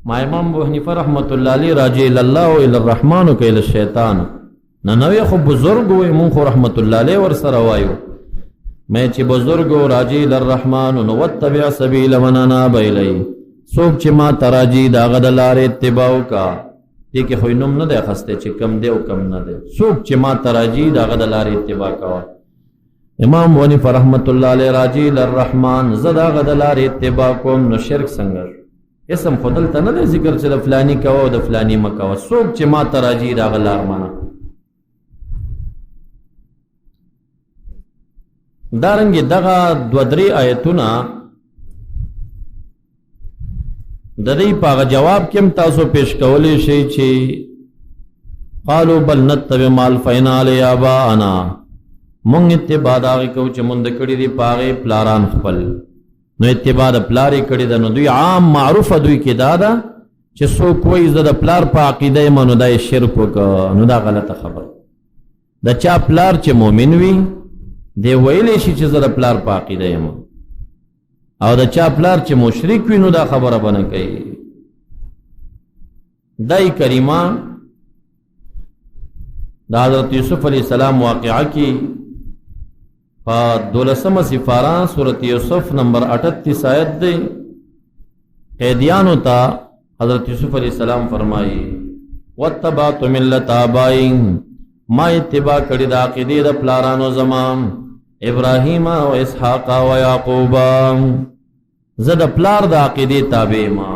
ما امام ابو حنیفه رحمت الله علیه راجع الی الله او الی الرحمن او الی الشیطان. نه نوې خو بزرګ وي، مونږ خو رحمت الله علیه ور سره وایو. مې چې بزرګ راجع الی الرحمن نو وتبع سبیل من اناب الی، څوک چې ما تراجی داغه د لارې اتباع وکا. دې کې خو نوم نه دی اخیستی چې کم دی او کم نه دی. څوک چې ما تراجی داغه د لارې اتباع کوه. امام ونی فرحمت الله علیه راجی للرحمن، زه داغه د لارې اتباع کوم، نو شرک څنګه؟ اسم خو دلته نه دی ذکر چې د فلانی کوه او د فلانی مه کوه. څوک چې ما ته راځي د هغه لار منه. دارنګې دغه دوه درې آیتونه د دې په هغه جواب کې هم تاسو پیش کولی شئ چې قالو بل نتبع ما الفینا علی آباءنا، مونږ اتباع د هغې کوو چې مونږ د کړي دي په هغې پلاران خپل. نو اتباع د پلار یې کړې ده. نو دوی عام معروفه دوی کې دا ده چې څوک وایي زه د پلار په عقیده یم، نو دا یې شرک وکړ، نو دا غلطه خبره. د چا پلار چې مؤمن وي دی ویلی شي چې زه د پلار په عقیده یم، او د چا پلار چې مشرک وي نو دا خبره به نه کوي. دای کریمه د حضرت یوسف علیه السلام واقعه کې په دولسمه سفاره سورت یوسف نمبر 38 آیت دی، قیدیانو ته حضرت یوسف علیه السلام فرمایي واتبعت ملت آبائی، ما اتباع کړې د عقیدې د پلارانو زما، ابراهیم او اسحاق او یعقوب. زه د پلار د عقیدې تابع ما.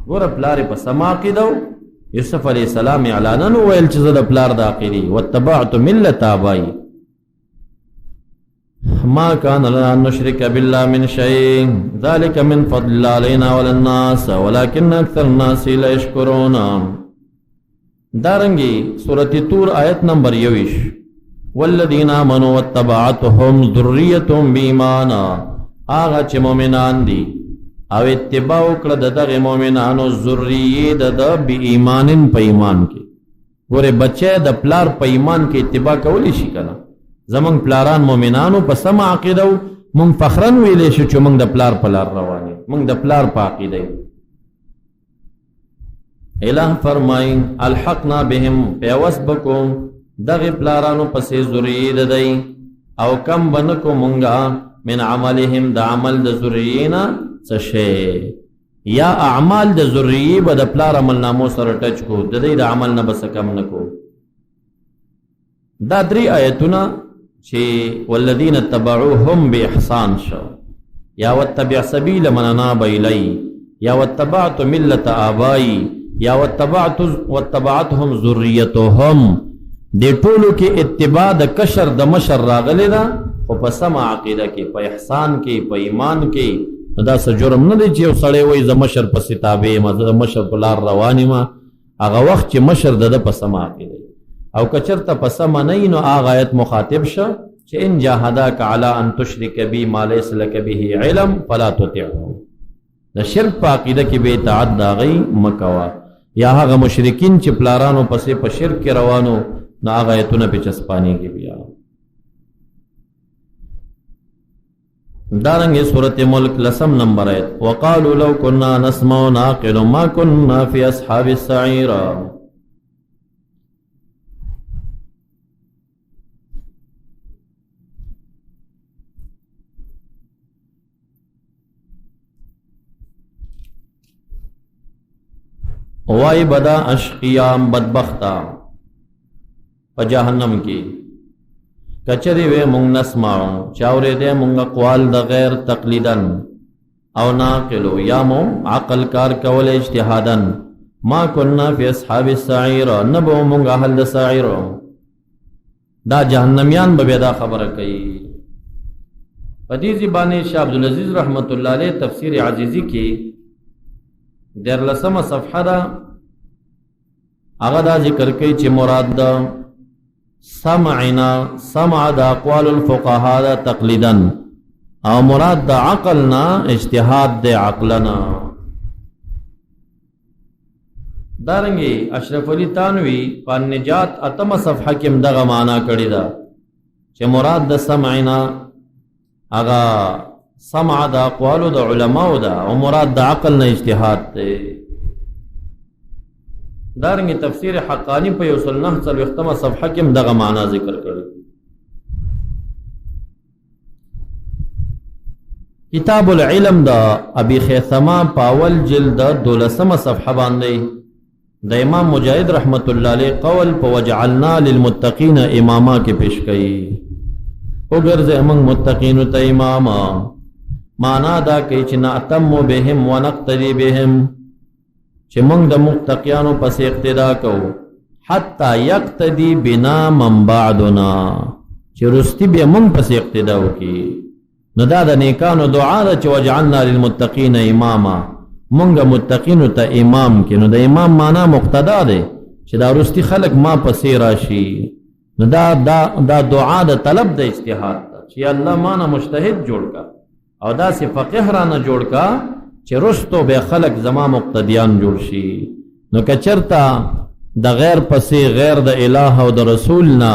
ګوره پلار په سما عقیده، یوسف علیه السلام اعلانا وویل چې زه د پلار د عقیدې، واتبعت ملت آبائی ما كان لنا أن نشرك بالله من شيء ذلك من فضل الله علينا وعلى الناس ولكن أكثر الناس لا يشكرون. دارنګي سورة تور آیت نمبر 21، والذین آمنوا واتبعتهم ذریتهم بإیمان، هغه چې مؤمنان دي او اتباع وکړه د دغه مؤمنانو ذریه د د بإیمان په ایمان کې. ګوره بچی د پلار په ایمان کې اتباع کولی شي کنه؟ زمونږ پلاران مؤمنانو په سمه عقیده وو، مونږ فخرا ویلی شو چې مونږ د پلار په لار روان یو، مونږ د پلار په عقیده یو. الہ فرمای الحقنا بهم، پیوس بکو دغه پلارانو پسې ذریه د دی، او کم بنکو مونږه من عملهم د عمل د ذریه نه څه شی، یا اعمال د ذریه به د پلار عمل نامو سره ټچ کو، د دې د عمل نه بس کم نکو. دا درې آیتونه چې والذین تبعوهم باحسان شو، یا واتبع سبیل من اناب الی، یا واتبعت ملت آبائی، یا واتبعت واتبعتهم ذریتهم، دې ټولو کې اتباع د کشر د مشر راغلی ده، خو په سمه عقیده کې، په احسان کې، په ایمان کې. نو دا څه جرم نه دی چې یو سړی وایي زه مشر پسې تابع یم، زه د مشر په لار روان یم. هغه وخت چې مشر د ده په سمه عقیده، او که چېرته په سمه نه وي نو هغه آیت مخاطب شه چې ان جاهداک علی ان تشرک بی ما لیس لک به علم فلا تطعه. د شرک په عقیده کې به اطاعت د هغوی مه کوه، یا هغه مشرکین چې پلارانو پسې په شرک کې روانو، نو هغه آیتونه پې چسپانېږي. بیا دارنګه سورت ملک لسم نمبر آیت، وقالو لو كنا نسمع نعقل ما كنا في اصحاب السعير. وای بدا اشقیام بدبختا په جهنم کې، کچری وې مونږ نسمعو، چاورې دې مونږ قوال د غیر تقلیدن، او ناقلو یا مو عقل کار کول اجتهادن، ما كنا فی اصحاب السعیر، نبو مونږ اهل د سعیر. دا جهنميان به دا خبره کوي. په دې زبانه شاه عبد العزيز رحمت الله علیه تفسیر عزیزی کې 13مه صفحه ده، هغه دا ذکر کوي چې مراد ده سمعنا سمع د اقوال الفقهاء دا تقلیدا، او مراد د عقلنا اجتهاد د عقلنا. دارنګي اشرف علی تانوی په نجات اتمه صفحه کې دغه معنا کړی ده چې مراد د سمعنا هغه سمع د اقوالو د علماو ده، او مراد د عقل نه اجتهاد دی. دارنګه تفسیر حقانی په 149مه صفحه کې هم دغه معنا ذکر کړې. کتاب العلم د ابي خیثمه په اول جلد 12مه صفحه باندې د امام مجاهد رحمت الله علیه قول په وجعلنا للمتقین اماما کې پیش کړي. وګرځه موږ متقین ته اماما، معنا دا کوي چې نعتم بهم ونقتدي بهم، چې موږ د متقیانو پس اقتدا کوو، حتی یقتدی بنا من بعدنا، چې رستی بیا موږ پس اقتدا وکړي. نو دا د نیکانو دعا ده چې وجعلنا للمتقین اماما، مونږ متقینو ته امام کې. نو د امام معنا مقتدا ده چې دا رستی خلق ما پسې راشي. نو دا دا دا دعا د طلب د اجتهاد ده چې الله ما نه مجتهد جوړ کا او داسې فقیه را نه جوړ کا چې رستو به خلق زما مقتدیان جوړ شي. نو که چرته د غیر پسې، غیر د اله او د رسول نه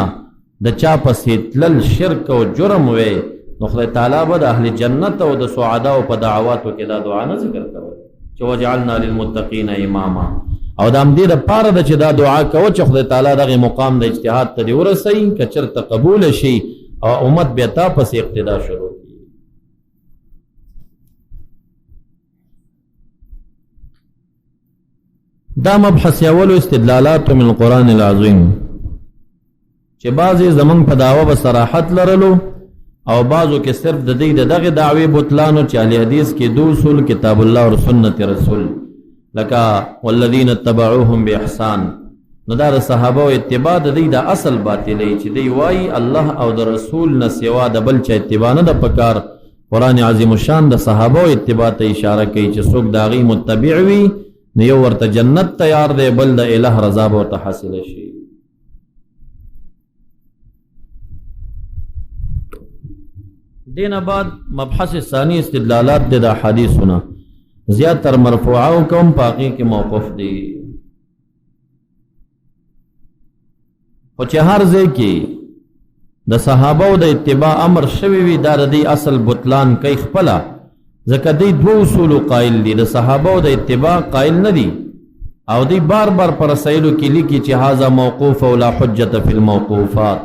د چا پسې تلل شرک او جرم وي، نو خدای تعالی به د اهل جنت او د سعداو په دعواتو کې دا دعا نه ذکر کوي چې وجعلنا للمتقین اماما. او د همدې دپاره ده چې دا دعا کوه چې خدای تعالی دغه مقام د اجتهاد ته دې ورسوي، که چېرته قبول شي او امت بیا تا پسې اقتدا شروع کړي. دا مبحث اولو استدلالات من القرآن العظیم، چې بعضې زمونږ په دعوه به صراحت لرلو او بعضو کې صرف د دې د دغه دعوی بطلانو چې اهل حدیث کې دو اصول کتاب الله او سنت رسول، لکه والذین اتبعوهم باحسان. نو دا د صحابه او اتباع د دې د اصل باطلې چې دی وایي الله او د رسول نه سوا د بل چا اتباع نه ده پکار. قرآن عظیم الشان د صحابه او اتباع ته اشاره کوي چې څوک د هغې متبع وي نو یو ورته جنت تیار دی، بل د اله رضا به ورته حاصله شي. دینه بعد مبحث ثانی استدلالات د احادیثونه زیات تر مرفوعه او کم پاقی کې موقف دی. خو چې هر ځای کې د صحابه او د اتباع امر شوی وي، دا د دې اصل بطلان کوي خپله، ځکه دی دوه اصولو قائل دي، د صحابه او د اتباع قائل نه دي. او دی بار بار پر رسائلو کې لیکي چې هذا موقوف او لا حجت فی الموقوفات.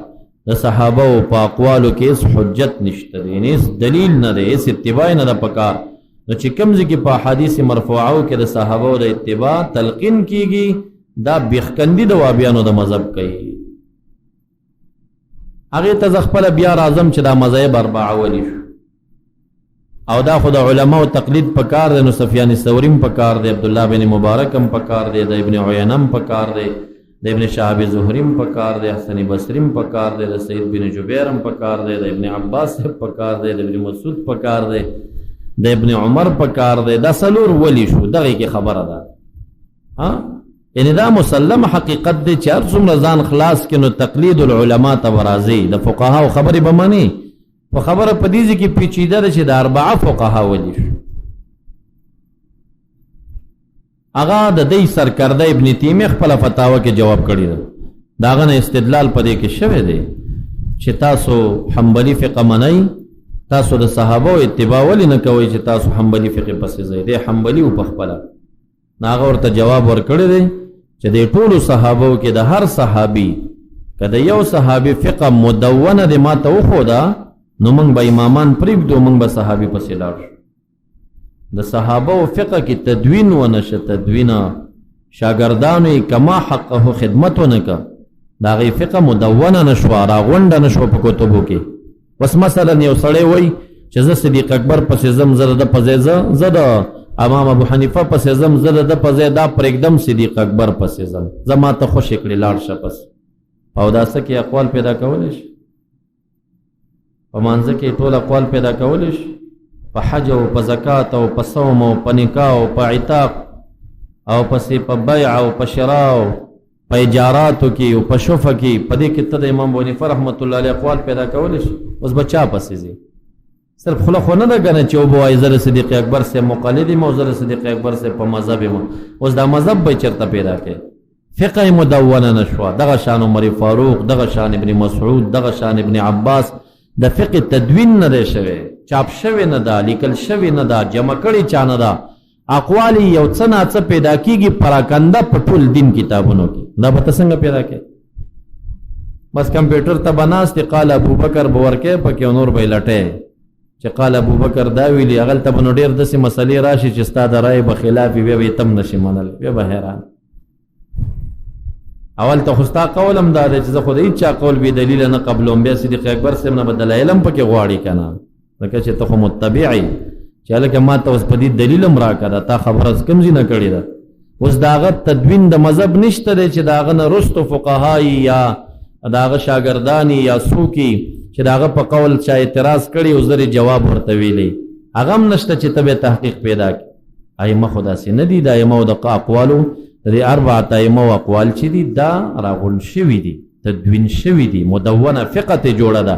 د صحابه او په اقوالو کې هیڅ حجت نشته دی، یعنې هیڅ دلیل نه دی، هیڅ اتباع نه ده پکار. نو چې کوم ځای کې په احادیث مرفوعو کې د صحابه او د اتباع تلقین کیږي، دا بیخکندي د وابیانو د مذهب کوي. هغې ته زه خپله بیا راځم چې دا مذاهب اربعه ولي شو. او دا خو د علماو تقلید پکار دی، نو سفیان ثوري هم پکار دی، عبدالله بن مبارک هم پکار دی، د ابن عینه هم پکار دی، د ابن شهاب زهري هم پکار دی، حسن بصري هم پکار دی، د سعید بن جبیر هم پکار دی، د ابن عباس هم پکار دی، د ابن مسعود پکار دی، د ابن عمر پکار دی. دا څلور ولي شو، دغې کې خبره ده. ها، یعنې دا مسلم حقیقت دی چې هر څومره ځان خلاص کړي نو تقلید العلماء ته به راځي، د فقهاو خبرې به مني. خو خبره په دې ځای کې پیچیده ده چې د اربعه فقها ولي شو. هغه د دې سرکرده ابن تیمیه خپله فتاوه کې جواب کړی ده، د هغه نه استدلال په دې کې شوی دی چې تاسو حنبلي فقه منئ، تاسو د صحابه او اتباع ولې نه کوئ چې تاسو حنبلي فقه پسې ځئ؟ دی حنبلي و په خپله. نو هغه ورته جواب ورکړی دی چې د ټولو صحابو کې د هر صحابي که د یو صحابي فقه مدونه دی ما ته وښوده، نو موږ به امامان پرېږدو، موږ به صحابي پسې لاړ شو. د صحابه او فقه کې تدوین ونه شه، تدوین شاګردانو یې کما حقه خدمت ونه که، د هغې فقه مدونه نه شوه، راغونډه نه شوه په کتبو کې. اوس مثلا یو سړی وایي چې زه صدیق اکبر پسې ځم، زه د ده په ځای زه د امام ابو حنیفه پسې ځم، زه د ده په ځای دا پرېږدم، صدیق اکبر پسې ځم، زه ما ته خوشې کړې لاړ شه پس. او دا څه کې اقوال پیدا کولی شي؟ په مانځه کې ټول اقوال پیدا کولی شي؟ په حج او په زکات او په صوم او په نکاح او په عتاق او پسې په بیع او په شراء او په اجاراتو کې او په شفه کې، په دې کې ته د امام ابو حنیفه رحمة الله علیه اقوال پیدا کولی شي؟ اوس به چا پسې ځي؟ صرف خوله خو نه ده که نه چې وبه وایي زه د صدیق اکبر صاحب مقلد یم او زه د صدیق اکبر صاحب په مذهب یم. اوس دا مذهب به یې چېرته پیدا کړي؟ فقه مدونه نه شوه. دغه شان عمر فاروق، دغه شان ابن مسعود، دغه شان ابن عباس، د فقه تدوین نه دی شوی، چاپ شوی نه ده، لیکل شوی نه ده، جمع کړی چا نه ده. اقوال یو څه نا څه پیدا کیږي پراکنده په ټول دین کتابونو کې. دا به ته څنګه پیدا کې؟ بس کمپیوټر ته بناست، قال ابو بکر به ورکې پکې، نور به لټې چې قال ابو بکر دا ویلي. هغلته به نو ډېر داسې مسلې راشي چې ستا د رایې به خلاف وي، بیا به یې تم نشي منلی، بیا به حیران. اول ته خو ستا قول هم دا دی چې زه خو د هېچا قول بې دلیله نه قبلوم. بیا صدیق اکبر صاحب نه به دلایل هم پکې غواړي که نه، ځکه چې ته خو متبع یې، چې هلکه ما ته اوس په دې دلیل هم راکړه، دا تا خبره کوم ځای نه کړې ده. اوس د هغه تدوین د مذهب نشته دی چې د هغه نه وروستو فقهای یا د هغه شاګردانې یا څوک چې د هغه په قول چا اعتراض کړی او زر جواب ورته ویلی، هغه هم نشته چې ته به تحقیق پیدا کړې. ائمه خو داسې نه دي. د ائمو د اقوالو، د دې اربعه ائمو اقوال چې دي، دا راغونډ شوي دي، تدوین شوي دي، مدونه فقه ته جوړه ده.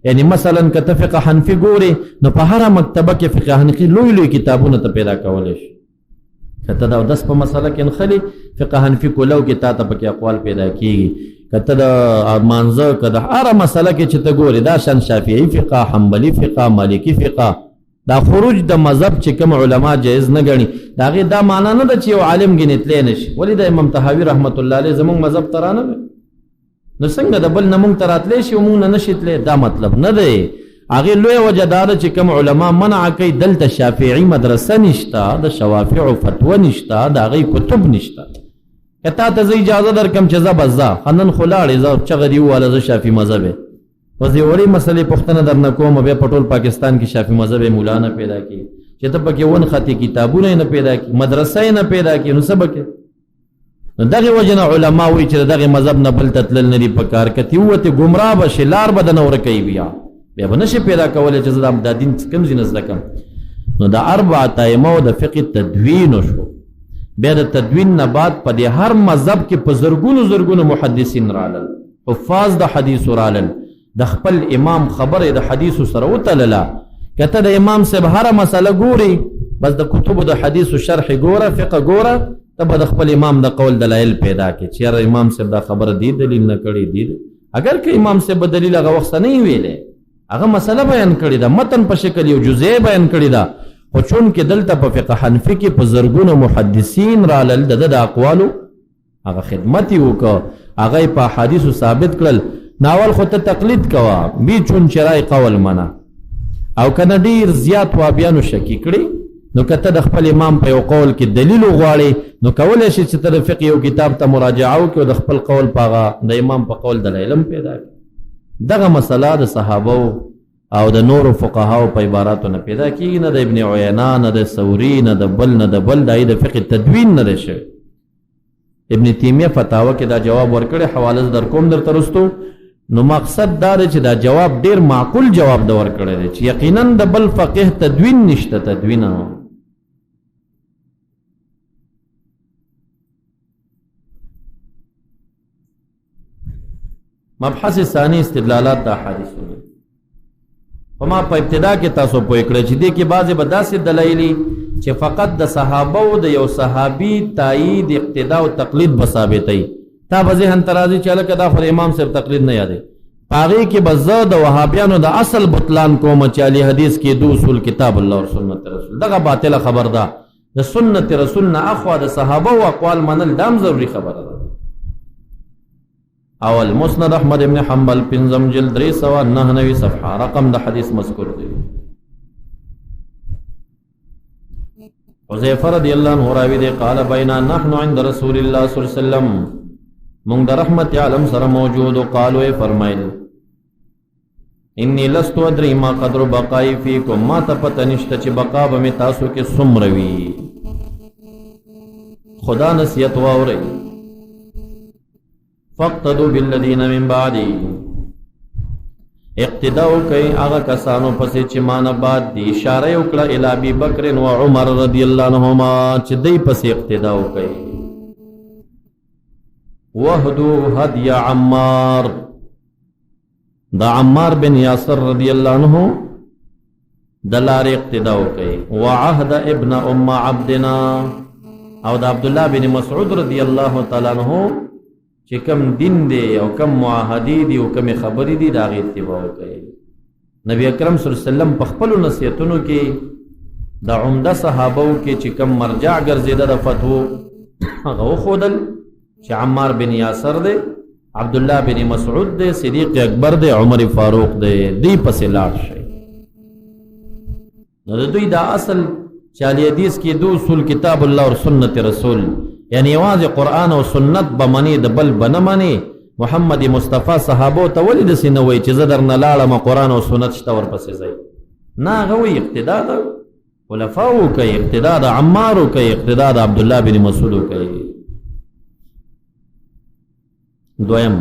یعنی مثلا که ته فقه حنفي ګورې نو په هره مکتبه کې فقه حنفي لوی لوی کتابونه ته پیدا کولی شي. که ته د اودس په مسله کې نښلې، فقه حنفي کولو کې تا ته پکې اقوال پیدا کیږي. که ته د مانځه، که د هره مسله کې چې ته ګورې، دا شان شافعي فقه، حنبلي فقه، مالکي فقه. دا خروج د مذهب چې کوم علما جایز نه ګڼي، د هغې دا معنا نه ده چې یو عالم ګنې تلی نه شي. ولې د امام طحاوي رحمت الله علیه زموږ مذهب ته رانه دی، نو څنګه د بل نه مونږ ته راتلی شي او مونږ نه نشي تلی؟ دا مطلب نه دی. هغې لویه وجه دا ده چې کوم علما منع کوي، دلته شافعي مدرسه نشته، د شوافعو فتوه نشته، د هغې کتب نشته. که تا ته زه اجازه درکړم چې ځه بس ځه، نن خو لاړې، ځه چغه دې وواله زه شافعي مذهب یم، بس یو وړې مسلې پوښتنه درنه کوم، بیا په ټول پاکستان کې شافعي مذهب مولا نه پیدا کړي چې ته پکې ونښتې، کتابونه یې نه پیدا کړي، مدرسه یې نه پیدا کړي، نو څه به کوې؟ نو دغې وجې نه علما وایي چې د دغې مذهب نه بل ته تلل نه دي پکار. که ترې ووتې ګمراه به شې، لار به درنه ورکوي، بیا به نه شې پیدا کولی چې زه دا دین کوم ځای نه زده کړم. نو د اربعه ائمو د فقه تدوین شو. بیا د تدوین نه بعد په دې هر مذهب کې په زرګونو زرګونو محدثین رالل، حفاظ د حدیث رالل، د خپل امام خبره د حدیث سره وتلله. که ته د امام صاحب هره مسله ګوري، بس د کتبو د حدیث شرح ګوره، فقه ګوره، ته به د خپل امام د قول دلایل پیدا کړې چې یاره امام صاحب دا خبره دی دلیل نه کړی دی. اگر که امام صاحب دلیل هغه وخت نه ویلی، هغه مسله بیان کړې ده، متن په شکل یو جزئی بیان کړې ده، خو چونکې دلته په فقه حنفي کې په زرګونو محدثین رالل، د ده د اقوالو هغه خدمت یې وکړ، هغه یې په احادیثو ثابت کړل. نو اول خو ته تقلید کوه، بی چون چرای قول منه، او که نه ډېر زیات وابیانو شکي کړي. نو که ته د خپل امام په یو قول کې دلیل وغواړې، نو کولی شې چې ته د فقه یو کتاب ته مراجعه وکړې او د خپل قول په هغه د امام په قول دلایل هم پیدا کړې. دغه مسله د صحابو او د نورو فقهاو په عباراتو نه پیدا کیږي، نه د ابن عینه، نه د ثوری، نه د بل، نه د بل، د د فقه تدوین نه دی شوی. ابن تیمیه فتاوه کې دا جواب ورکړی، حواله زه در کوم درته وروستو. نو مقصد دا دی چې دا جواب ډیر معقول جواب د ورکړی دی چې یقینا د بل فقه تدوین نشته. تدوین مبحث ثانی، استدلالات د احادیثو. په ما په ابتدا کې تاسو پوه کړئ چې دې کې بعضې به داسې دلایلي چې فقط د صحابه او د یو صحابي تایید، اقتدا او تقلید به ثابتوي. تا به ذهن ته راځي چې هلکه دا خو د امام صاحب تقلید نه یادوي. په هغې کې به زه د وهابیانو د اصل بطلان کوم چې اهل حدیث کې دو اصول کتاب الله او سنت رسول، دغه باطله خبر ده. د سنت رسول نه اخوا د صحابه او اقوال منل دام ضروري خبره ده. اول، مسند احمد ابن حنبل، پنځم جلد، 399 صفحه، رقم د حدیث مذکور دی. حذیفه رضی الله عنه راوی دی، قال بینا نحن عند رسول الله صلی الله علیه وسلم، مونږ د رحمت عالم سره موجود، قالو یې فرمایل انی لست ادری ما قدر بقای فیکم، ما ته پته نشته چې بقا به مې تاسو کې څومره وي. خدا نصیحت واورئ، فاقتدوا بالذین من بعدی، اقتدا وکئ هغه کسانو پسې چې ما نه بعد دي. اشاره یې وکړه الی ابي بکر و عمر رضی الله عنهما چې دی پسې اقتدا وکئ. وهدو هدی عمار، د عمار بن یاسر رضی الله عنه د لارې اقتدا وکئ. وعهد ابن ام عبدنا، او د عبد الله بن مسعود رضی الله تعالی عنہ چې کم دین دی او کم معاهدې دي او کم خبرې دي، د هغې اتباع وکړئ. نبی اکرم صلی الله علیه وسلم په خپلو نصیحتونو کې د عمده صحابو کې چې کوم مرجع ګرځېده د فتوو هغه وښودل چې عمار بن یاسر دی، عبد الله بن مسعود دی، صدیق اکبر دی، عمر فاروق دی، دی پسې لاړ شئ. نو د دوی دا اصل چې اهل حدیث کې دو اصول کتاب الله او سنت رسول، یعنی یوازې قرآن او سنت به منې، د بل به نه منې. محمد مصطفی صحابو ته ولې داسې نه وایي چې زه درنه لاړم قرآن او سنت شته ورپسې ځئ؟ نه، هغه وایي اقتدا ده خلفاو کوي، اقتدا د عمارو کوي، اقتدا د عبد الله بن مسعود کوي. دویم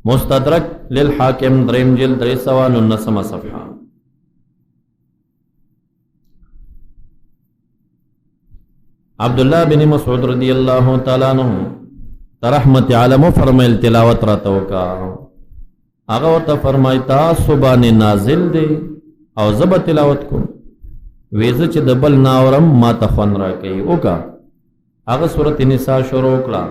مستدرک للحاکم دریم جلد 319 صفحه. عبد الله بن مسعود رضی الله تعالی عنہ رحمت عالم فرمایل تلاوت راته وکا. هغه ورته فرمای تاسو باندې نازل دی او زه به تلاوت کوم. ویزه چې د بل ناورم ما ته خوند راکوي وکا. هغه سورت نساء شروع کړه.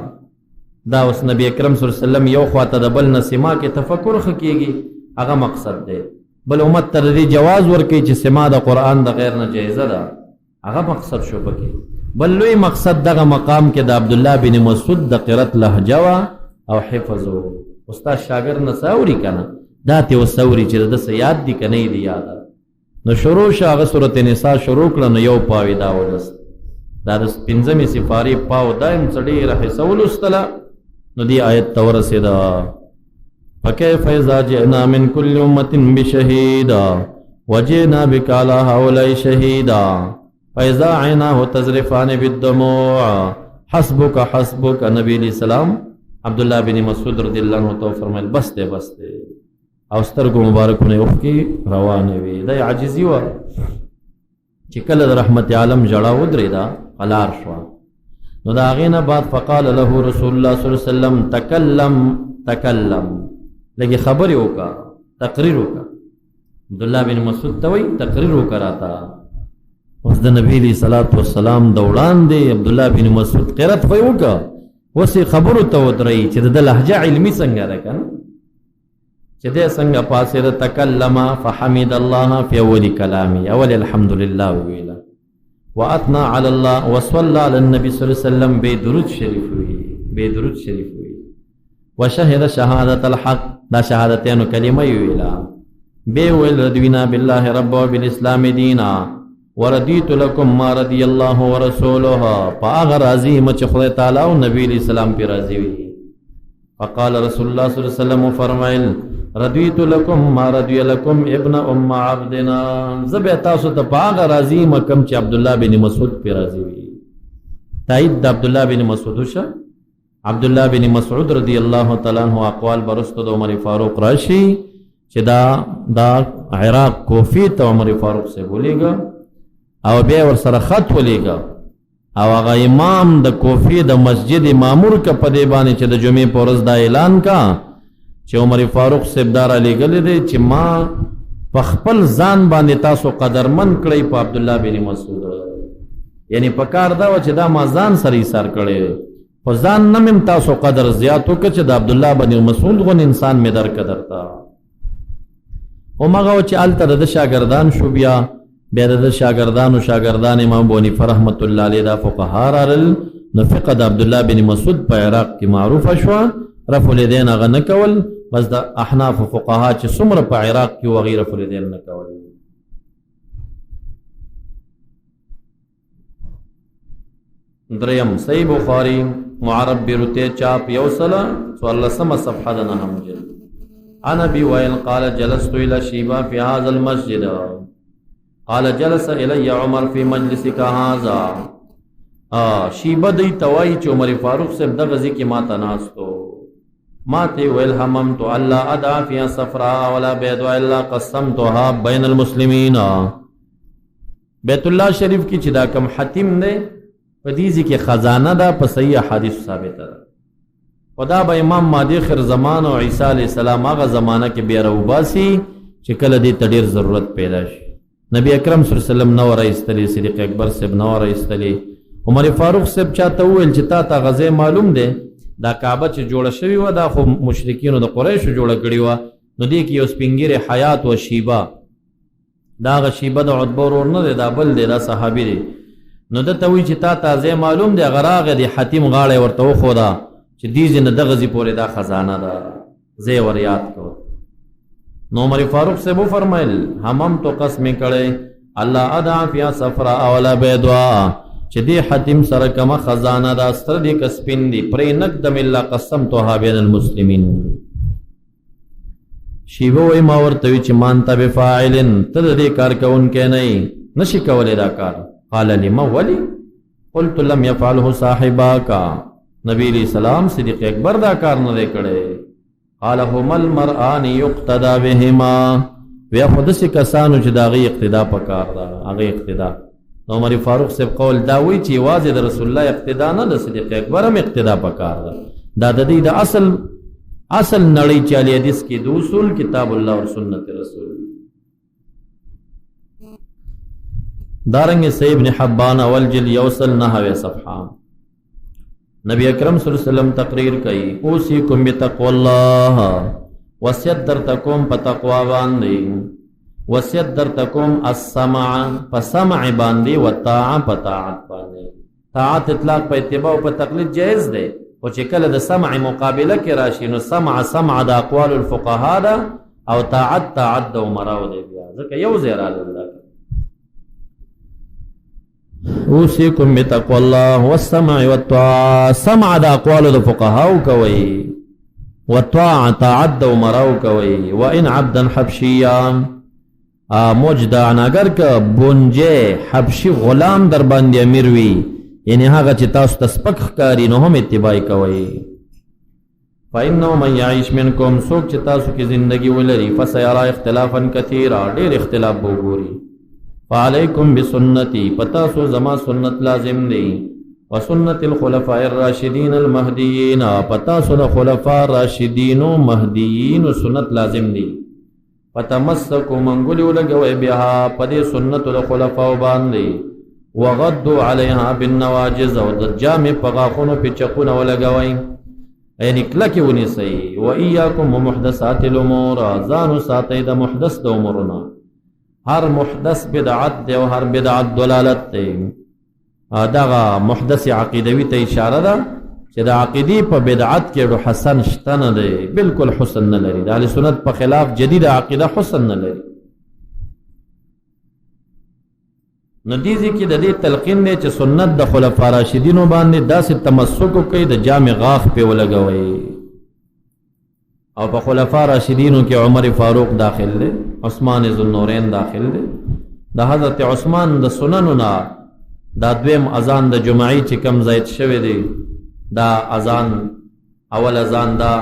دا اوس نبی اکرم صلی الله علیه وسلم یو خواته د بل نه سما کې تفکر ښه کېږي، هغه مقصد دی. بل امت ته د دې جواز ورکوي چې سما د قرآن د غیر نه جایزه ده، هغه مقصد شو پکې. بل لوی مقصد دغه مقام کې د عبدالله بن مسعود د قرت لهجه وه او حفظ و. استاد شاګرد نه څه اوري که نه، دا ترې اوس اوري چې د ده څه یاد دي که نه یې دي یاد. نو شروع شو، هغه سورت نساء شروع کړه. نو یو پاو یې دا ولوست، دا د پنځمې سپارې پاو دا یې هم څه ډېره حصه ولوستله. نو دې آیت ته ورسېده، فكيف إذا جئنا من كل أمة بشهيدا وجئنا بك على هؤلاء شهيدا فإذا عيناه تذرفان بالدموع حسبك حسبك. نبی علیہ السلام عبد الله بن مسعود رضی الله عنه ته فرمایل بس دی بس دی، او سترګو مبارکونه اوښکې روانې وې. دا عاجزي وه چې کله د رحمت عالم ژړا ودرېده قلار شوه. نو د هغې نه بعد فقال له رسول الله صلی الله علیه وسلم تکلم تکلم، لږې خبرې وکړه، تقریر وکړه. عبدالله بن مسعود ته وایي تقریر وکړه راته. اوس د نبی علیه الصلاة والسلام د وړاندې عبدالله بن مسعود قرت خو یې وکړه، اوس یې خبرو ته ودروي چې د ده لهجه علمي څنګه ده که نه، چې دی څنګه پاڅېده. تکلم فحمد الله فی اول کلامي، اول الحمدلله وویله، واثنى على الله وصلى على النبي صلى الله عليه وسلم، بے درود شریف وی، بے درود شریف وی، وشهد شهادة الحق، دا شهادتین کلمه ویلا، بے ویل رضینا بالله رب وبالاسلام دینا وردیت لكم ما رضی الله ورسوله. فاغه راضی مچ خدای تعالی او نبی علیہ السلام پہ راضی وی. فقال رسول الله صلی الله علیه وسلم فرمایل رضیت لكم ما رضی لكم ابن ام عبدنا، زه تاسو ته پاغه راضی مکم چې عبد الله بن مسعود پہ راضی وی. تایید د عبد الله بن مسعود شه. عبد الله بن مسعود رضی الله تعالی عنہ اقوال برستو د عمر فاروق راشي چې دا عراق کوفی ته عمر فاروق سے ولېږه او بیا ورسره خط ولېږه، او هغه امام د کوفی د مسجد مامور که په دې باندې چې د جمعې په ورځ دا اعلان کا چې عمر فاروق صاحب دا رالیږلی دی چې ما په خپل ځان باندې تاسو قدرمن کړئ په عبدالله بن مسعود. یعنی په کار دا وه چې دا ما ځان سره ایثار کړی دی، خو ځان نه مې تاسو قدر زیات وکړه چې د عبدالله بن مسعود غون انسان مې درکه درته. همغه و چې هلته د ده شاګردان شو، بیا د ده شاګردانو شاګردان امام ابو حنیفه رحمة الله علیه دا فقها راغلل. نو فقه د عبدالله بن مسعود په عراق کې معروفه شوه، رفع الیدین هغه نه کول، بس د احناف فقها چې څومره په عراق کې وو هغوی رفع الیدین نه کول. دریم صحیح بخاری معرب بیروته چاپ 114 صفحه د نهم جلد. عن ابي وائل قال جلست الى شيبه في هذا المسجد قال جلس الي عمر في مجلسك هذا. شیبه دی توای چې عمر فاروق صاحب دغه ځای کې ما ته ناستو، ما ته ویل هممت الا ادع فيها صفراء ولا بيضاء الا قسمتها بين المسلمين. بیت الله شریف کې چې دا کم حتیم دی په دې ځای کې خزانه ده، په صحیح احادیث ثابته ده. خو دا به امام مهدي اخر زمان او عیسی علیه السلام هغه زمانه کې بیا راوباسي چې کله دې ته ډېر ضرورت پیدا شي. نبی اکرم صلی الله علیه وسلم نه ورایستلې، صدیق اکبر صاحب نه ورایستلې. عمر فاروق صاحب چاته وویل چې تا ته هغه ځای معلوم دی، دا کعبه چې جوړه شوې وه دا خو مشرکینو د قریشو جوړه کړې وه، نو دې کې یو سپین ږیری حیات و شیبه دا هغه شیبه د عتبه ورور نه دی، دا بل دی، دا صحابي دی. نو ده ته وایي چې تا ته ځای معلوم دی، هغه راغی د حتیم غاړه یې ورته وښوده چې دې ځای نه دغه ځای پورې دا خزانه ده، ځای ور یاد کړو. نو عمر فاروق صاحب وفرمایل همم تو قسم کړی الله ادع فیا صفراء ولا بيضاء، چې دې حتیم سره کومه خزانه ده، سره دې که سپین دي، پرې نږدم الا قسمتها بین المسلمین. شیبه وایي ما ورته وی چې ما انت بفاعل، ته د دې کار کوونکی نه یې، نشي کولی دا کار. قال لما ولي؟ قلت لم يفعله صاحباک، نبی علیہ السلام صدیق اکبر دا کار نه دی کړی. قال هما المرآن يقتدى بهما، بیا خو داسې کسانو چې د هغې اقتدا پکار ده، هغې اقتدا. نو عمر فاروق صاحب قول دا وایي چې یوازې د رسول الله اقتدا نه، د صدیق اکبر هم اقتدا پکار ده. دا د دې د اصل اصل نړۍ چې علی حدیث کې د اصول کتاب الله او سنت رسول. دارنګ سید ابن حبان اول جلد یوصل نهوی صفحه، نبی اکرم صلی الله علیه وسلم تقریر کوي اوصیکم بتقوا الله، وصیت درته کوم په تقوا باندې، وصیت درته کوم السمع په سمع باندې، والطاعه په طاعت باندې. طاعت اطلاق په اتباع او په تقلید جایز دی، خو چې کله د سمع مقابله کې راشي نو سمع سمع د اقوال الفقهاء ده او طاعت طاعت د عمراو دی، بیا ځکه یو ځای راغلی. اوصیکم بتقوا الله والسمع والطاعه، سمع د اقوالو د فقهاو کوي، والطاعه طاعت د عمراو کوي. وان عبدا حبشیا مجدعا، اگر که بونجه حبشي غلام در باندې امیر وي، یعنی هغه چې تاسو ته سپک ښکاري نو هم اتباع کوئ. فإنه من يعيش منكم، څوک چې تاسو کې زندگی ولري، فسيرى اختلافا كثيرا، ډېر اختلاف به وګوري. فعليكم بسنتي، پتاسو زما سنت لازم دی، وسنت الخلفاء الراشدين المهديين، پتاسو د خلفاء راشدین او مهدیین سنت لازم دی. فتمسکوا، منګولې ولګوئ بها، په دې سنتو د خلفاو باندې، وغدوا عليها بالنواجز، او د جامې په غاښونو پې چقونه ولګوئ، یعنی کلکې ونیسئ. وإیاکم ومحدثات الأمور، ځان وساتئ د محدث د امورونه. هر محدث بدعت دی او هر بدعت ضلالت دی. دغه محدث عقیدوي ته اشاره ده چې د عقیدې په بدعت کې ډو حسن شته نه دی، بالکل حسن نه لري. د اهل سنت په خلاف جدیده عقیده حسن نه لري. نو دې ځای کې د دې تلقین دی چې سنت د خلفا راشدینو باندې داسې تمسک وکړئ، د جامې غاښ پې ولګوئ. او په خلفا راشدینو کې عمر فاروق داخل دی، عثمان ذوالنورین داخل دی. د حضرت عثمان د سننو نه دا دویم اذان د جمعې چې کم زاید شوی دی، دا اذان اول اذان دا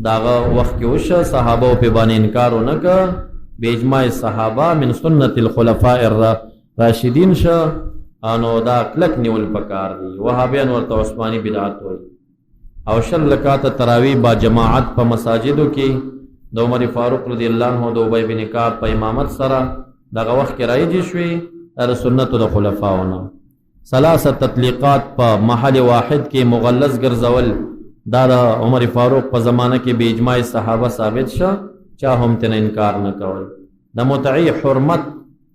داغه وخت کې وشه، صحابه په باندې انکار ونه کړ، به اجماع صحابه من سنت الخلفاء الراشدین شه. انو دا کلک نیول پکار دی. وهابیان ورته عثماني بدعت وایي. او 20 رکعته تراویح با جماعت په مساجدو کې د عمر فاروق رضی الله عنه د ابی بن کعب په امامت سره دغه وخت کې رایج شوې، دا د سنتو د خلفاو نه. ثلاثه تطلیقات په محل واحد کې مغلظ ګرځول، دا د عمر فاروق په زمانه کې به اجماع صحابه ثابت شه، چا هم تنه انکار نه کول. د متعی حرمت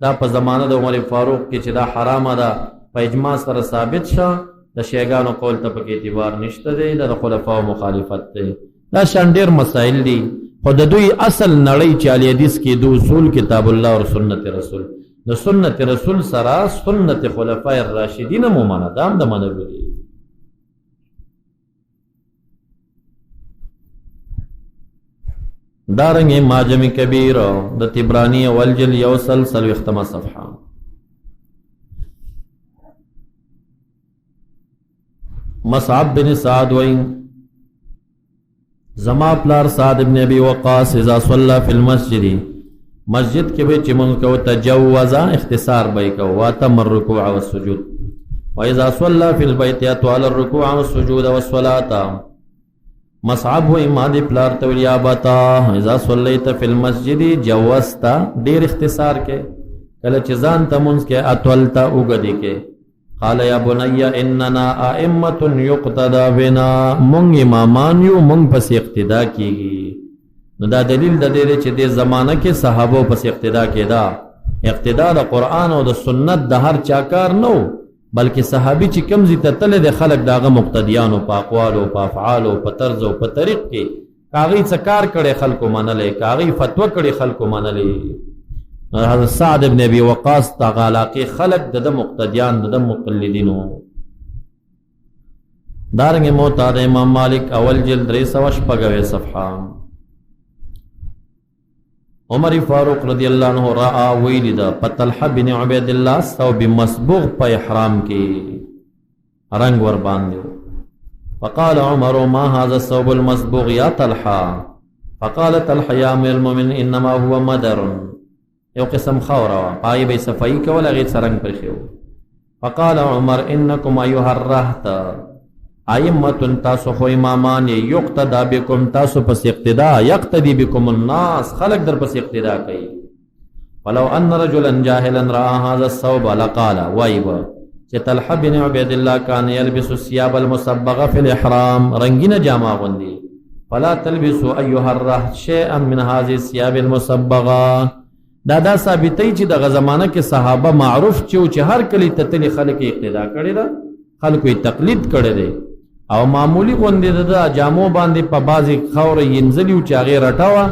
دا په زمانه د عمر فاروق کې چې دا حرامه ده په اجماع سره ثابت شه، د شیعګانو قول ته پکې اعتبار نشته دی، دا د خلفاو مخالفت دی. دا شان ډېر مسایل دي، خو د دوی اصل نړۍ چې اهل حدیث کې د اصول کتاب الله او سنت رسول، د سنت رسول سره سنت خلفای الراشدین هم ومنه، دا هم د منلو دي. دارنګ معجم کبیر د طبرانی اول جلد 140 صفحه. مصعب بن سعد وای زما پلار سعد ابن ابي وقاص اذا صلى في المسجد، مسجد کې به چې مونږ کو تجوز اختصار به کو واتم الركوع والسجود، واذا صلى في البيت اطال الركوع والسجود والصلاه. مصعب وای ما دې پلار ته ویل یا بتا اذا صليت في المسجد جوزت، ډیر اختصار کې، کله چې ځان ته مونږ کې اطلت اوګدې کې. قال یا بني اننا ائمه يقتدى بنا، مونږ امامان یو، مونږ پس اقتدا کیږي. نو دا دلیل د دې چې د زمانه کې صحابه پس اقتدا کېدا. اقتدا د قرآن او د سنت د هر چا کار نه و، بلکې صحابي چې کوم ځای ته تللی دی خلک د هغه مقتدیانو په اقوالو، په افعالو، په طرز او په طریق کې که هغوی څه کار کړی خلکو منلی، که هغوی فتوا کړې خلکو منلی. حضرت سعد ابن ابي وقاص دغه علاقې خلک د ده مقتدیان، د ده مقلدین وو. دارنګه موطا د امام مالک اول جلد 396 صفحه. عمر فاروق رضی الله عنه را ویلی دا په طلحه بن عبید الله ثوب مسبوغ په احرام کې رنگ ور باندې. فقال عمر ما هذا الثوب المسبوغ يا طلحه؟ فقال طلحه يا امير المؤمنين انما هو مدر. یو قسم خاوره وه، په هغې به یې صفایي کوله، هغې څه رنګ پرېښی و. فقال عمر انکم ایها الرهط ائمه، تاسو خو امامان یې، یقتدا بكم، تاسو پس اقتدا، یقتدی بكم الناس، خلق در پس اقتدا کوي. ولو ان رجلا جاهلا را هذا الثوب لقال، وایب چې طلحه بن عبید الله کان یلبس الثياب المصبغه فی الاحرام، رنگینه جامه غوندي. فلا تلبسوا ایها الرهط شیئا من هذه الثياب المصبغه. دا ثابتې چې دغه زمانہ کې صحابه معروف چې چې هر کلی ته تللی خلک اقتدا کړي ده، خلکو یې تقلید کړی دی. او معمولی غوندې د جامو باندې په بعضې خاوره ینځلي وو چې هغې رټه وه،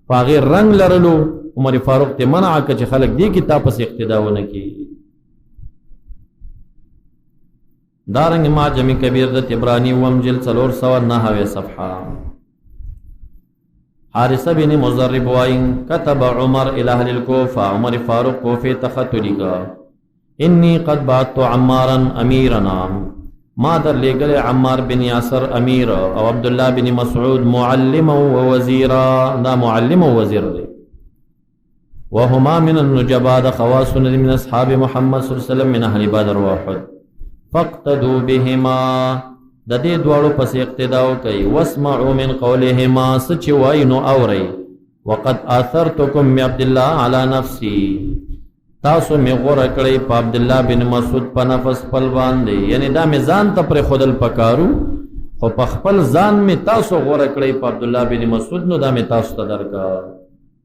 په هغې رنګ لرلو. عمر فاروق ته منع کړه چې خلک دې کتاب پسې اقتدا ونه کړي. دارنګ معجم کبیر د طبراني اووم جلد 409 صفحه. حارثه بن مضرب وايي كتب عمر الى اهل الكوفه، عمر فاروق کوفه ته خط ولیکه، انی قد بعثت عمارا امیرنا، ما در لېږلی عمار بن یاسر امیر او عبد الله بن مسعود معلم و وزیرا، دا معلم او وزیر دی. وهما من النجباء، د خواص من اصحاب محمد صلی الله علیه وسلم من اهل بدر واحد. فاقتدوا بهما، د دې دواړو پس اقتدا وکئ. واسمعوا من قولهما، څه چې وایي نو اورئ. وقد آثرتکم بعبد الله على نفسي، تاسو مې غوره کړئ په عبد الله بن مسعود په نفس خپل باندې، یعنی دا مې ځان ته پرېښودل پکارو، خو په خپل ځان مې تاسو غوره کړئ په عبد الله بن مسعود، نو دا مې تاسو ته درکړ.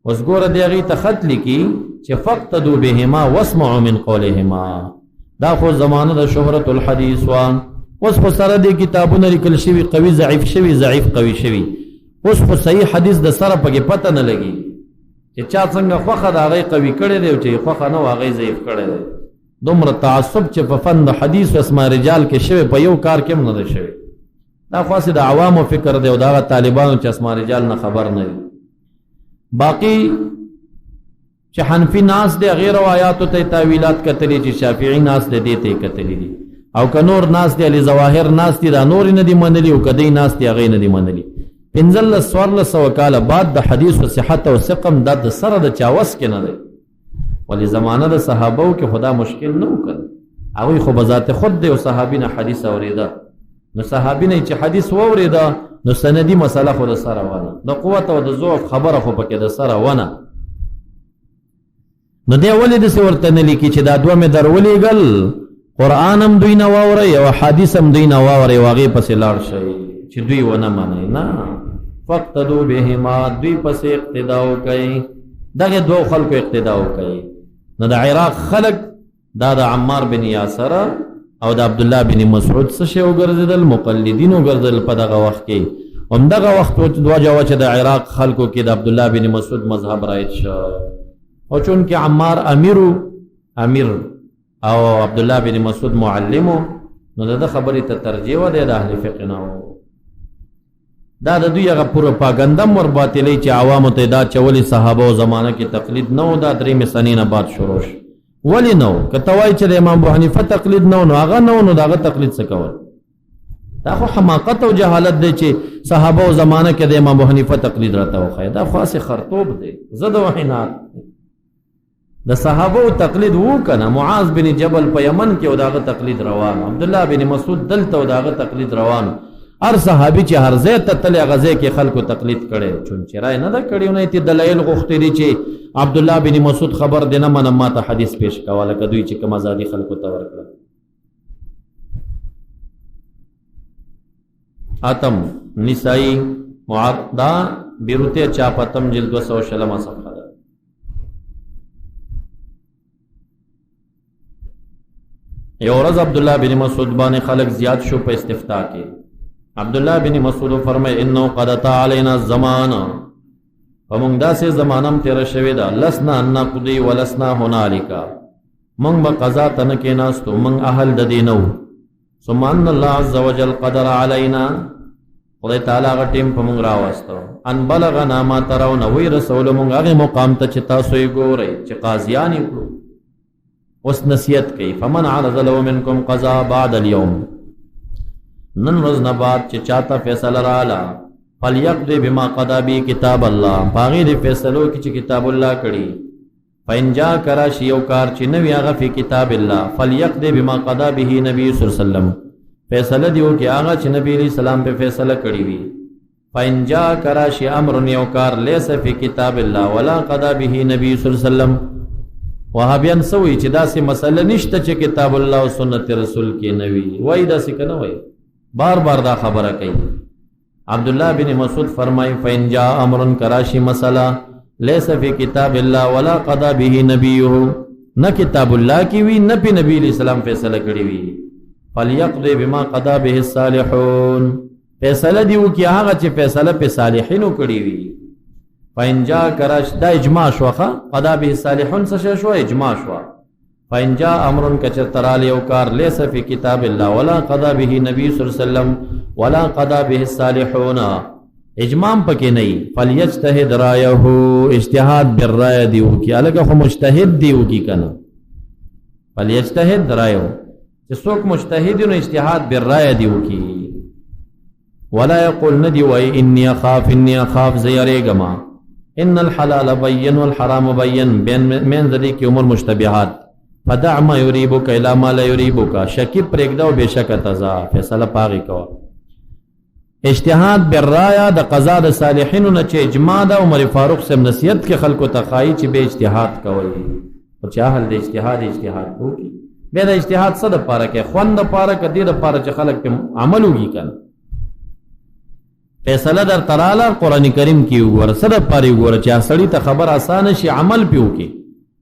اوس ګوره دی هغې ته خط لیکي چې فاقتدوا بهما واسمعوا من قولهما. دا خو زمانه د شهرت الحدیث وه. اوس خو سره دې کتابونه لیکل شوي، قوي ضعیف شوي، ضعیف قوي شوي. اوس خو صحیح حدیث د سره پکې پته نه لګي چې چا څنګه خوښه ده هغه قوي کړی دی او چې خوښه نه وه هغه ضعیف کړی دی. دومره تعصب چې په فن د حدیث او اسماء رجال کې شوی په یو کار کې هم نه دی شوی. دا خو هسې د عوامو فکر دی او د هغه طالبانو چې اسماء رجال نه خبر نه دي. باقي چې حنفي ناس دی هغې روایاتو ته یې تاویلات کتلي، چې شافعي ناس دی دې ته یې کتلي دي، او که نور ناس دی علی ظواهر ناس دي دا نور یې نه دي منلي، او که دی ناس دی هغې نه دي منلي. 15 1400 کاله بعد د حدیث و صحت او سقم دا د سره د چا وس کې نه دی. ولې زمانه د صحابو کې خدا مشکل نه وکړ، هغوی خو بذات خود دی او صحابي نه حدیث اورېده، نو صحابي نه چې حدیث واورېده نو سندي مسله خو د سره ونه، د قوت او د ضعف خبره خو پکې د سره ونه. نو دی ولې داسې ورته نه لیکي چې دا دوه مې در ولېږل، قرآن هم دوی نه واورئ او حدیث هم دوی نه واورئ او هغې پسې لاړ شئ چې دوی ونه منئ. نه، فاقتدو بهما، دوی پسې اقتدا وکئ، دغه دوو خلکو اقتدا وکئ. نو د عراق خلک دا د عمار بن یاسر او د عبد الله بن مسعود څه شی وګرځېدل، مقلدین وګرځېدل په دغه وخت کې. همدغه وخت وجه وه چې د عراق خلکو کې د عبد الله بن مسعود مذهب رایج شو. او چونکې عمار امیر او عبد الله بن مسعود معلم، نو د ده خبرې ته ترجیح وه، دی د اهل فقه نه و. دا د دوی هغه پروپاګنده هم ور باطلوي چې عوامو ته یې دا چولې صحابه او زمانه کې تقلید نه و، دا درېیمې سنې نه بعد شروع شو. ولې نه و؟ که ته وایې چې د امام ابو حنیفه تقلید نه و، نو هغه نه و، نو د هغه تقلید څه کول؟ دا خو حماقت او جهالت دی چې صحابه او زمانه کې د امام ابو حنیفه تقلید راته وښایي. دا خو هسې خرتوب دی، زه د وحینات د صحابه تقلید وو کنه. معاذ بن جبل په یمن کې او داغه تقلید روان، عبد الله بن مسعود دلته او داغه تقلید روان. هر صحابي چې هر ځای ته تللی هغه ځای کې خلکو تقلید کړی، چون چې رای نه ده کړې نه یې دلایل غوښتي دي چې عبد الله بن مسعود خبر دې نه منم، ما ته حدیث پیش کوه، لکه دوی چې کوم ازادي خلکو ته ورکړه. اتم نسائی دا بیروته چاپ اتم جلد 220 صفحه ده. یو ورځ عبد الله بن مسعود باندې خلک زیات شو په استفتاء کې. عبد الله بن مسعود فرمای انه قد اتى علينا الزمان، په مونږ داسې زمانه هم تېره شوې ده، لسنا نقضي ولسنا هنالک، مونږ به قضا ته نه کېناستو، مونږ اهل د دې نه وو. ثم ان الله عز وجل قدر علينا، خدای تعالی هغه ټیم په مونږ راوستو، ان بلغنا ما ترون، وی رسولو مونږ هغې مقام ته چې تاسو یې ګورئ چې قاضیان یې کړو. اوس نصیحت کوي، فمن عرض له منکم قضا بعد اليوم، نن ورځ نه بعد چې چاته فیصله رااله، فلیقضی بما قضا به کتاب الله، په هغې دې فیصلو کې چې کتاب الله کړي. فإن جاء کراشي یو کار چې نه وي هغه فی کتاب الله، فلیقضی بما قضا به نبی صلی الله علیه وسلم، فیصله دی وکړي هغه چې نبی علیه السلام په فیصله کړې وي. فإن جاء کراشي امر یو کار لیس فی کتاب الله ولا قضا به نبی صلی الله علیه وسلم، وهابیان څه وایي چې داسې مسله نشته چې کتاب الله او سنت رسول کې نه وي، وایي داسې که نه وایي؟ بار بار دا خبره کوي. عبد الله بن مسعود فرمایي فإن جاء امر کراشي مسله ليس فی کتاب الله ولا قضا به نبیه، نه کتاب الله کې وي نه په نبی علیہ السلام فیصله کړې وي، فلیقضی بما قضا به الصالحون، فیصله دی وکړي هغه چې فیصله په صالحینو کړې وي. فإن جاء کراش، دا اجماع شوخه، قضا به الصالحون څه شی شوه؟ اجماع شوه. فإن جاء امر کچرته رالی یو کار لیس فی کتاب الله ولا قضا به نبی صلی الله علیه وسلم ولا قضا به الصالحون، اجماع پکې نه وي، فلیجتهد رایه، اجتهاد بالرایه دی وکړي، هلکه خو مجتهد دی وکړي که نه، فلیجتهد رایه، چې څوک مجتهد نو اجتهاد بالرایه دی وکړي. ولا يقول ندی وای انی اخاف انی اخاف، زه یریږم، ان الحلال بین والحرام بین، مینځ دې کې امور مشتبهات، فدع ما یریبک الی ما لا یریبک، شکی پرېږده او بېشکه ته ځه، فیصله په هغې کوه. اجتهاد بالرايه د قضا د صالحینو نه چې اجماع ده، عمر فاروق صاحب نصیحت کې خلکو ته ښایي چې بیا اجتهاد کوئ، خو چې اهل د اجتهاد اجتهاد وکړي، بیا د اجتهاد څه دپاره کوي؟ خوند دپاره که دې دپاره چې خلک پرې عمل وکړي که نه؟ فیصله در تراله قرآن کریم کې وګوره، څه دپاره یې وګوره چې سړي ته خبر اسانه شي عمل پرې وکړي،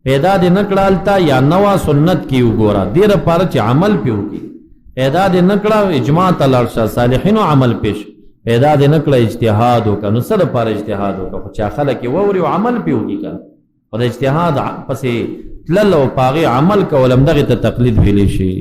پیدا دې نه کړه هلته یا نوه سنت کې وګوره، دې دپاره چې عمل پرې وکړي، پیدا دې نه کړه اجماع ته لاړ شه، صالحینو عمل پیش، پیدا دې نه کړه اجتهاد وکړه، نو څه دپاره اجتهاد وکړه؟ خو چې خلک یې واوري او عمل پرې وکړي که نه، خو د اجتهاد پسې تلل او په هغې عمل کول همدغې ته تقلید ویلی شي.